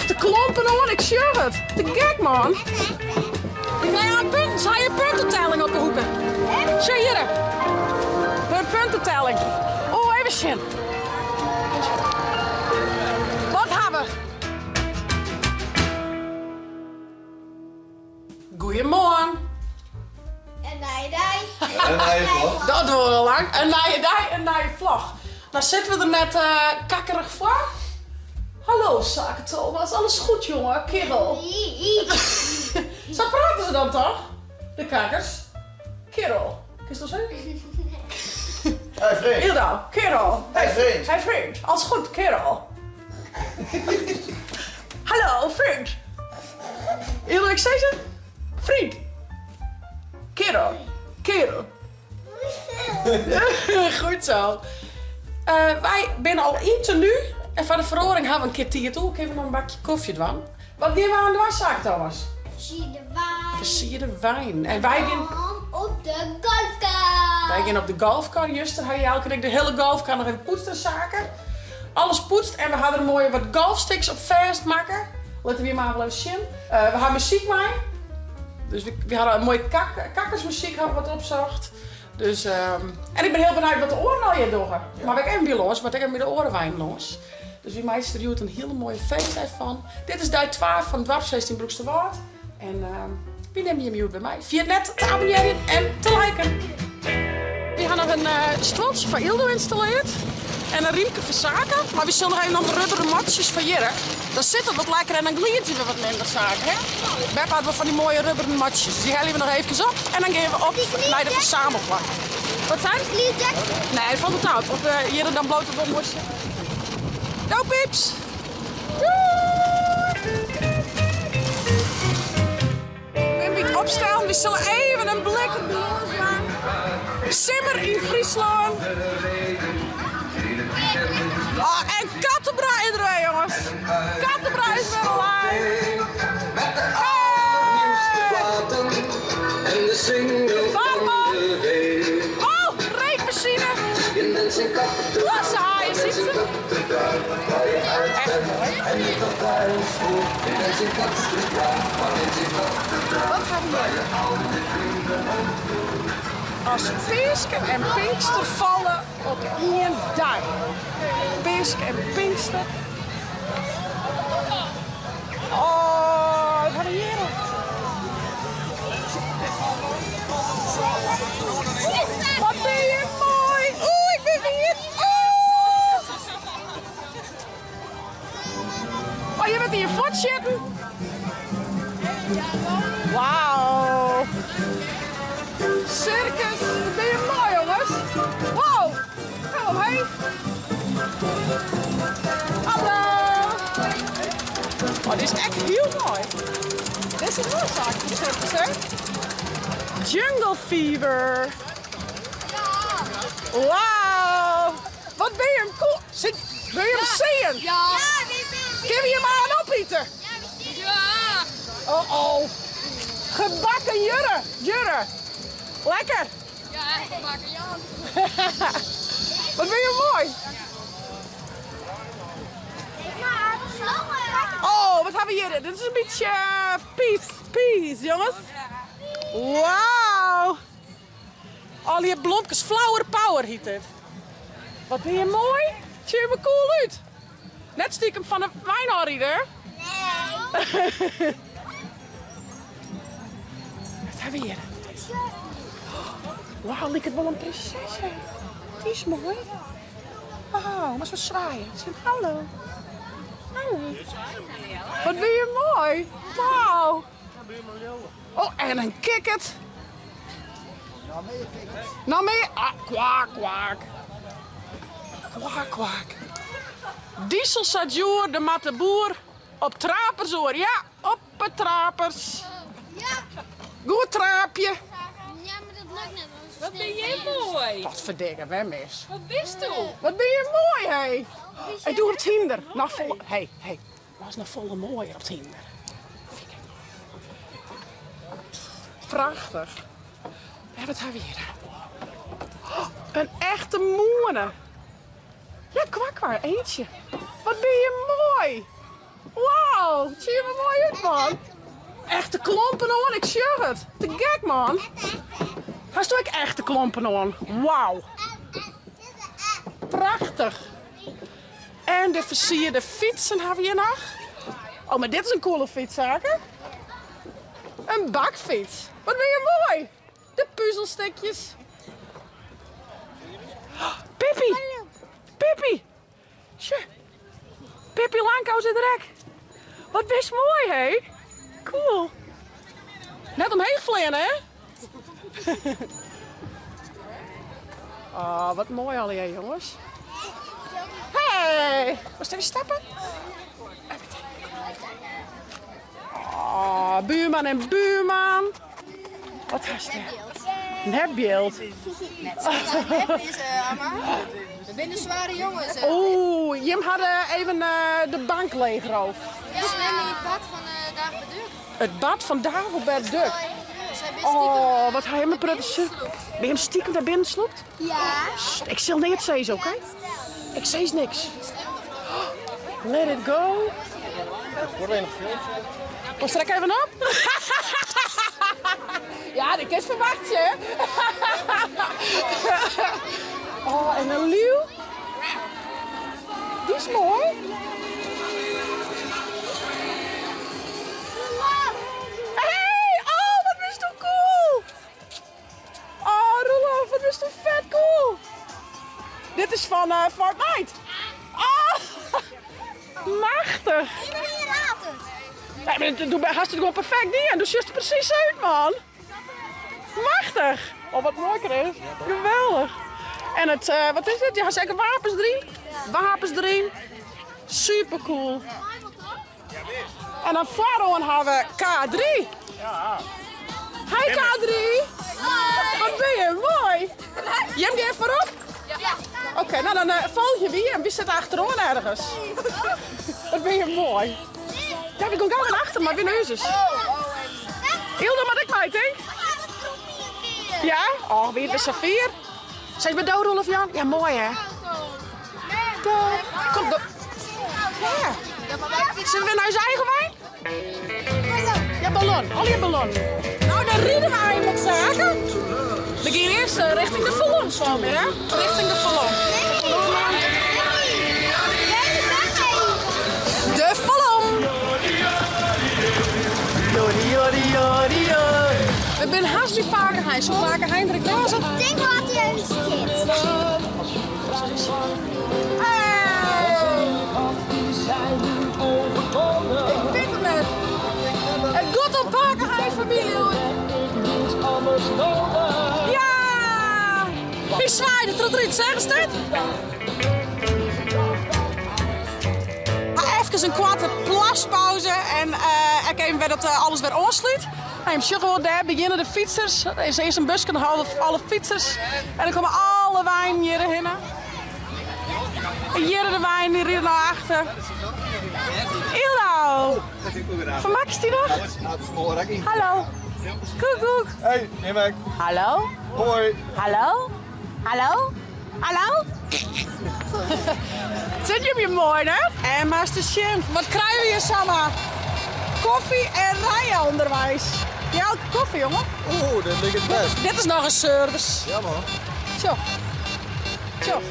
Echte klompen oan, ik sjoch it. Te gek, man. Ik lei aan punten. Se ha in puntentelling op de hoeke. Sjoch hjir. De puntentelling. Oh, even sjen. Wat ha we? Goeiemoarn. In nije dei. In nije vlog. Dat duorre al lang. In nije dei, in nije vlog. Nou sitte we der net kakkerich foar. Hallo Sake Thomas, alles goed jongen, kerel. Sa prate se dan toch? De kakkers. Kerel. Kinst dat sizze? Hey vriend. Hilda, kerel. Hey vriend. Hey vriend, alles goed, kerel. Hallo vriend. Eerlijk sizze? Vriend. Kerel. Kerel. Goed zo. Wy binne al yn tenu en foar de feroaring hawwe we in kear tiid oer. Kinne we noch in bakje kofje dwaan? Wat gean we oan dwaan, Sake Thomas? Fersierde wein. Fersierde wein. En wy gean op de golfkar. Wy gean op de golfkar. Juster ha Jelke en ik de hiele golfkar noch even poetst en saken. Alles poetst en we ha der moaie wat golfsticks op fêst makke. Litte we mar even sjen. We ha muzyk mei. Dus we ha in moaie kakkersmuzyk ha we wat opsocht. Dus, en ik bin hiel benijd wat de oaren allegear dogge. Mar wy ek even by lâns, moat ek even by de oare weinen lâns. Dus wy meitsje der hjoed in hiele moaie feestdei fan. Dit is dei 2 fan it doarpsfeest yn Broeksterwâld. En wy nimme jim hjoed wer mei. Ferjit net te abonnearjen en te liken. Wy ha noch in stuoltsje foar Yldo ynstalleard en in rymke foar Sake. Mar wy sille noch even om de rubberen matsjes foar hjirre. Dan sit it wat lekker en dan gliidzje we wat minder Sake, hè? Beppe hat wol fan dy moaie rubberen matsjes. Dus dy helje we noch eefkes op en dan gean we op nei de fersamelplak. Wat sei? Nee, it falt it ôf. Op hjirre dan bliuwt it wol moai sitten. Do Pips! Wim by it opstellen. Wy sille even in blik op de lâns dwaan. Simmer yn Fryslân. Oh, en Kattenbra is der wer, jonges. Kattenbra is wer alive. Hey! Waarman. Oh, reekmachine. Klasse, haaien, Sytse. Echt moai. Wat ha we hjir? As Peaske en Pinkster falle op ien dei. Peaske en Pinkster. Oh, wat ha we hjir? Wat bin je moai! Oeh, ik bin wiet! Oh, je bent hier fuortsjitten. Wauw. Circus, wat bin je moai, jonges. Wow, ga omheen. Hallo. Oh, dit is echt hiel moai. Dit is in moaie saak, de circus, hè? Jungle Fever. Wauw. Wat bin je cool. Sit, wil je hem zien? Ja. Kinne we je maar aan opiten? Ja. Oh oh. Gebakken jurre. Jurre. Lekker. Ja, gebakken Jan. Wat bin je moai. Oh, wat ha we hjir? Dit is in bytsje peace, peace, jonges. Wauw. Al dy blomkes, flower power hjit dit. Wat bin je moai. Sjoch der cool út. Net stikem fan de wein ôfride. Nee. Wat ha we hjir? Wauw, liket wol in prinsesse. Dy is moai. Wauw, moatst wat swaaie. Zeg hallo. Hallo. Wat bin je moai. Wauw. Oh, en in kikkert. Noch mear? Ah, kwak, kwak. Kwak, kwak. Diesel sa djoer, der moat de boer op trapers oer. Ja, op 'e trapers. Ja. Goed traapje. Ja, mar dat lukt net. Wat bin je moai. Wat ferdikke, wer mis. Wat bist do? Wat bin je moai, hé. Hey, doe op it hynder. Noch folle, hé, hé. Was noch folle moaier op it hynder. Prachtich. En wat ha we hjir? Oh, in echte mûne. Ja, kwak kwak, eentje. Wat bin je moai. Wow, it sjocht der moai út, man. Echte klompen oan, ik sjoch it. Te gek, man. Hasto ek echte klompen oan? Wow. Prachtich. En de fersierde fytsen hawwe we hjir noch. Oh, mar dit is in coole fyts, Sake. In bakfyts. Wat bin je moai. De puzelstikjes. Pippi! Pippi! Sjoch. Pippi Langkous is der ek. Wat bist moai, hé? Cool. Net omheech fleane, hè? Oh, wat moai allegear, jonges. Hey! Wolst even stappen? Oh, buurman en buurman. Wat hast dêr? Nepbyld. Nep is, Amma. We binne sware jonges. Oeh, jim hadden even de bank leegroofd. Ja, we binne yn it bad fan Dagobert Duck. It bad fan Dagobert Duck? Oh, Oh, wat ha jim in protte su. Binne jim stikem dêr binnen slûpt? Ja. Sst, ik sil neat sizze, oké? Ik sis niks. Let it go. Wolst der ek even op? Ja, dit kinst ferwachtsje, hè? Oh, en in liuw. Dy is moai. Hey, oh, wat bisto cool! Oh, Roelof, wat bisto fet cool! Dit is fan uh, Fortnite. Oh, machtich. Iedereen raadt het. Nee, mar do hast it gewoan perfekt dien. Do sjochst der presys út, man. Machtich. Oh, wat moai, Chris. Geweldich. En it, uh, wat is it? Je ha seker wapens deryn? Wapens deryn. Super cool. En dan foaroan ha we K3. Hi K3. Wat bin je moai. Jim gean foarop? Ja. Oké, nou dan folgje wy en wy sitte achteroan ergens. Wat bin je moai. Ja, wy gean gau nei achter, mar wy neuzes. Hilda moat ek mei, tink? Ja? Och, wie it wer safier? Sis mar do, Roelof Jan? Ja, moai hè? Kom, do. Ja. Sille we nei ús eigen wein? Ja, ballon. Allegear ballon. Nou, dan ride we eindelijk, Sake. We gean earst richting de Falom, fan hè? Richting de Falom. De Falom! We binne hast by Pake Hein. Soe Pake Hein der ek wêze? Tink wat hy stiet. Hey! Ik wit it net. It giet om Pake Hein famylje. Ja! Hy swaaide troch it rút, seachst it? Efkes in koarte plaspauze en ek even wer dat alles wer oanslút. Nou, jim sjogge wol, dêr begjinne de fytsers. Der is earst in buske, dan alle, alle fytsers. En dan komme alle weinen hjir hinne. En hjir de weinen, dy ride nei achter. Illo! Fermakst dy noch? Hallo. Koek, koek. Hey, Nimek. Hallo. Hoi. Hallo? Hallo? Hallo? Sit jim hjir moai, hè? En master sjen, wat krije we hjir samar? Koffie en rije ûnderweis. Jelke, koffie, jonge. Oeh, dit liket best. Dit is noch in service. Ja, man. Tsjoch. Tsjoch.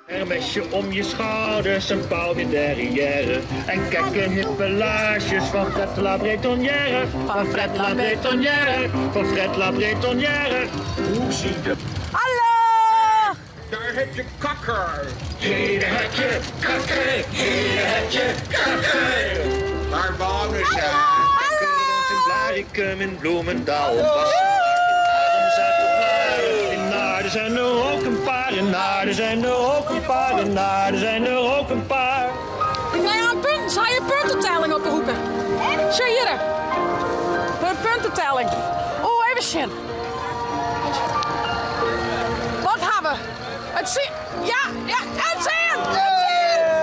Hermesje om je schouders, een pauw in derrière. En kijk een hippe laarsjes van Fred La Bretonnière. Van Fred La Bretonnière, van Fred La Bretonnière. Hoe zie je? Hallo! Daar heb je kakker. Hier heb je kakker, hier heb je kakker. Waar wonen ze? Kakker woont in Blaricum in Bloemendaal. In Naarden zijn er ook een paar, in Naarden zijn er ook een paar, in Naarden zijn er ook een paar. Ik krijg een punt. Zal je puntentelling op de hoeken? Sjoch hjir. Een puntentelling. Oeh, even sjen. Wat ha we? It sin. Ja, ja, it sin! It sin!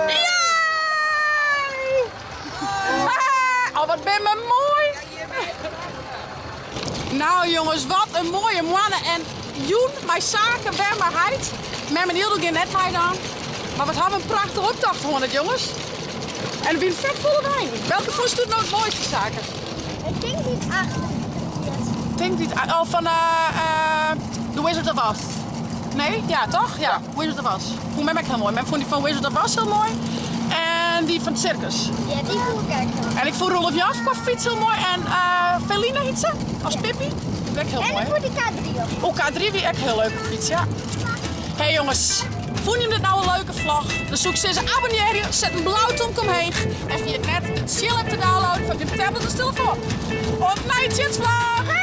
jongens, wat in moaie moanne en jûn mei Sake, wer mei heit. Mem en Hildo gean net mei dan. Mar wat hawwe we in prachtige optocht hân net jongens. En it wienen fet folle weinen. Welke fûnst no it moaiste Sake? Ik tink dy't achter giet. Tink dy't, oh fan The Wizard of Oz. Nee? Ja, toch? Ja, Wizard of Oz. Fûn mem ek hiel moai. Mem fûn dy fan Wizard of Oz hiel moai. En dy fan it sirkus. Ja, dy fûn ik ek moai. En ik fûn Roelof Jan qua fyts hiel moai. En Feline hiet se, as Pippi. Ek hiel En moai. ik fûn dy K3 ook. O, K3 wie ek hiel leuk op fyts, ja. Hey jonges, fûnen jim dit nou in leuke vlog? Dan soe ik sizze abonnearje, set in blau tomke omheech en ferjit net de Tsjil app te downloaden foar op jim tablet of telefoan. Oant nije Tsjitsvlog!